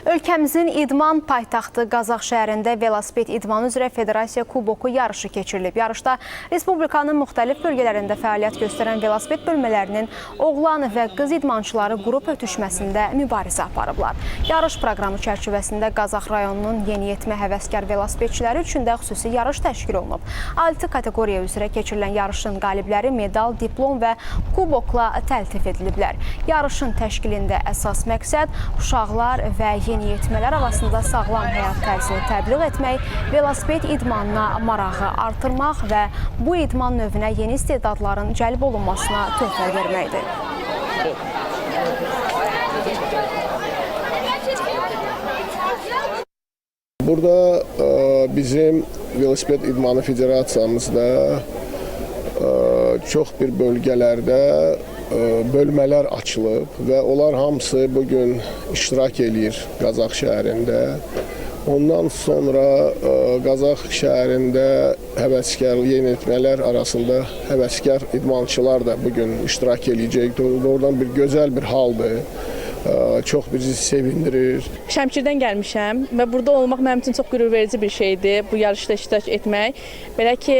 Ölkəmizin idman paytaxtı Qazax şəhərində velosiped idmanı üzrə Federasiya Kuboku yarışı keçirilib. Yarışda respublikanın müxtəlif bölgələrində fəaliyyət göstərən velosiped bölmələrinin oğlan və qız idmançıları qrup ötüşməsində mübarizə aparıblar. Yarış proqramı çərçivəsində Qazax rayonunun yeniyetmə həvəskar velosipedçiləri üçün də xüsusi yarış təşkil olunub. 6 kateqoriya üzrə keçirilən yarışın qalibləri medal, diplom və kubokla təltif ediliblər. Yarışın təşkilində əsas məqsəd uşaqlar və yeniyetmələr arasında sağlam həyat tərzini təbliğ etmək, velosiped idmanına marağı artırmaq və bu idman növünə yeni istedadların cəlb olunmasına töhfə verməkdir. Burada bizim Velosiped İdmanı Federasiyamızda çox bir bölgələrdə bölmələr açılıb və onlar hamısı bugün iştirak eləyir Qazax şəhərində. Ondan sonra Qazax şəhərində həvəskar yeniyetmələr arasında həvəskar idmançılar da bugün iştirak eləyəcək. Doğrudan bir gözəl bir haldır. Çox bizi sevindirir. Şəmkirdən gəlmişəm və burada olmaq mənim üçün çox qürurverici bir şeydir, bu yarışda iştirak etmək. Belə ki,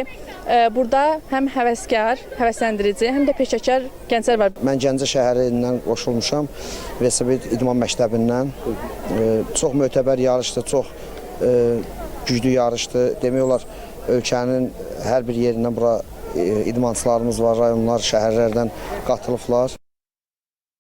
burada həm həvəskar, həvəsləndirici, həm də peşəkar gənclər var. Mən Gəncə şəhərindən qoşulmuşam, velosiped idman məktəbindən. Çox mötəbər yarışdır, çox güclü yarışdır. Demək olar, ölkənin hər bir yerindən bura idmançılarımız var, rayonlar, şəhərlərdən qatılıblar.